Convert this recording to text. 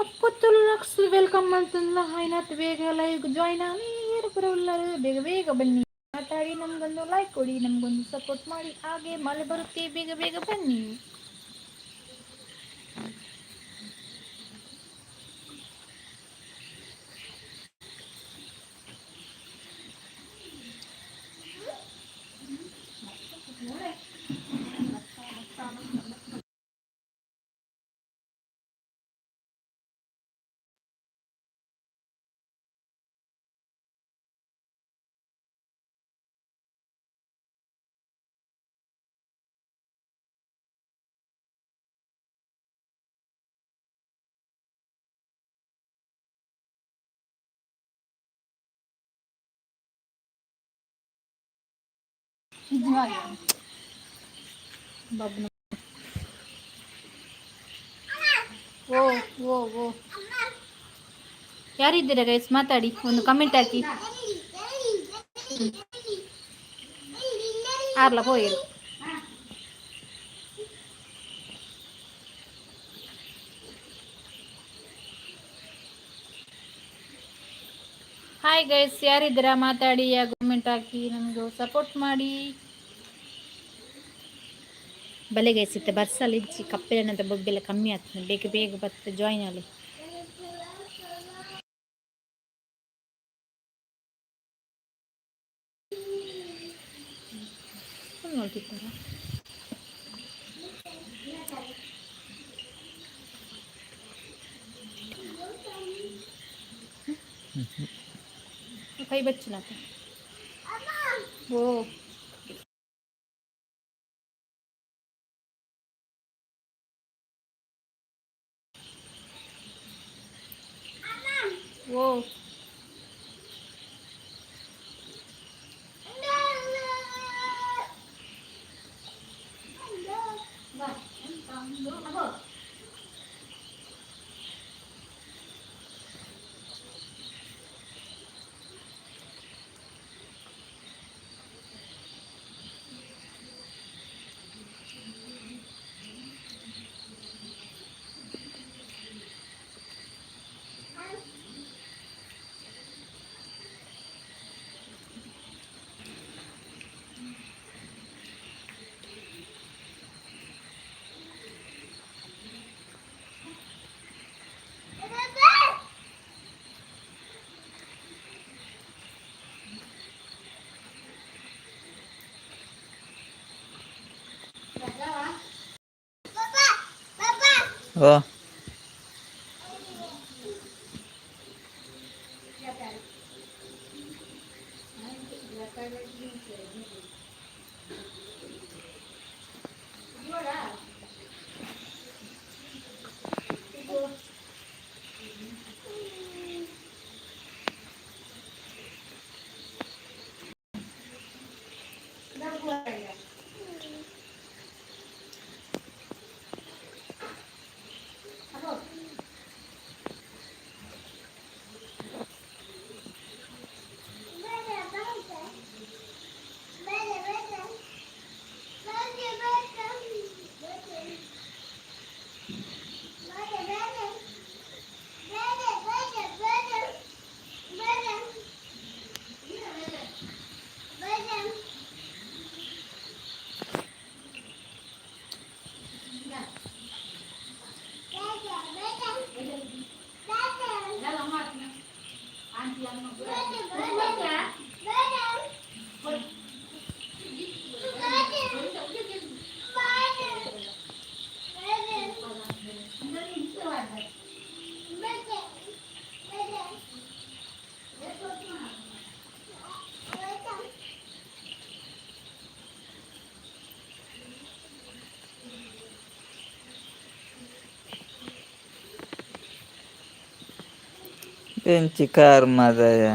ಅಪ್ಪು Tulu welcome ಅಂತಂದ್ಲ. ಆಯ್ನಾತ್ ಬೇಗ live join ಆಗಿ. ಉಲ್ಲಾರ, ಬೇಗ ಬೇಗ ಬನ್ನಿ, ಮಾತಾಡಿ, ನಮ್ಗೊಂದು ಲೈಕ್ ಕೊಡಿ, ನಮಗೊಂದು ಸಪೋರ್ಟ್ ಮಾಡಿ. ಹಾಗೆ ಮಳೆ ಬರುತ್ತೆ, ಬೇಗ ಬೇಗ ಬನ್ನಿ. ನಿಜವಾಗಿ ಬಾಬು. ಓ ಓ ಓ, ಯಾರಿದ್ದೀರಾ ಗೈಸ್? ಮಾತಾಡಿ, ಒಂದು ಕಮೆಂಟ್ ಹಾಕಿ. ಆರ್ಲ ಪೋಯಿರು. ಹಾಯ್ ಗೈಸ್, ಯಾರಿದ್ದೀರಾ? ಮಾತಾಡಿ, ಕಮೆಂಟ್ ಹಾಕಿ, ನಮಗೂ ಸಪೋರ್ಟ್ ಮಾಡಿ. ಬಲೆ ಗೈಸ್, ಇತ್ತೆ ಬರ್ಸಲ್ ಇಜ್ಜಿ, ಕಪ್ಪೆಲನ್ನಂತ ಬೊಬ್ಬೆಲ್ಲ ಕಮ್ಮಿ ಆಗ್ತದೆ. ಬೇಗ ಬೇಗ ಬತ್ತು ಜಾಯಿನ್ ಆಗಲಿ. ನೋಡ್ತಿದ್ದಾರ? ಕೈ ಬಚ್ಚುನಾತ. ಓ. ಓ. ಓ. ಎಂಚಿ ಕಾರ್ ಮಾರಾಯ.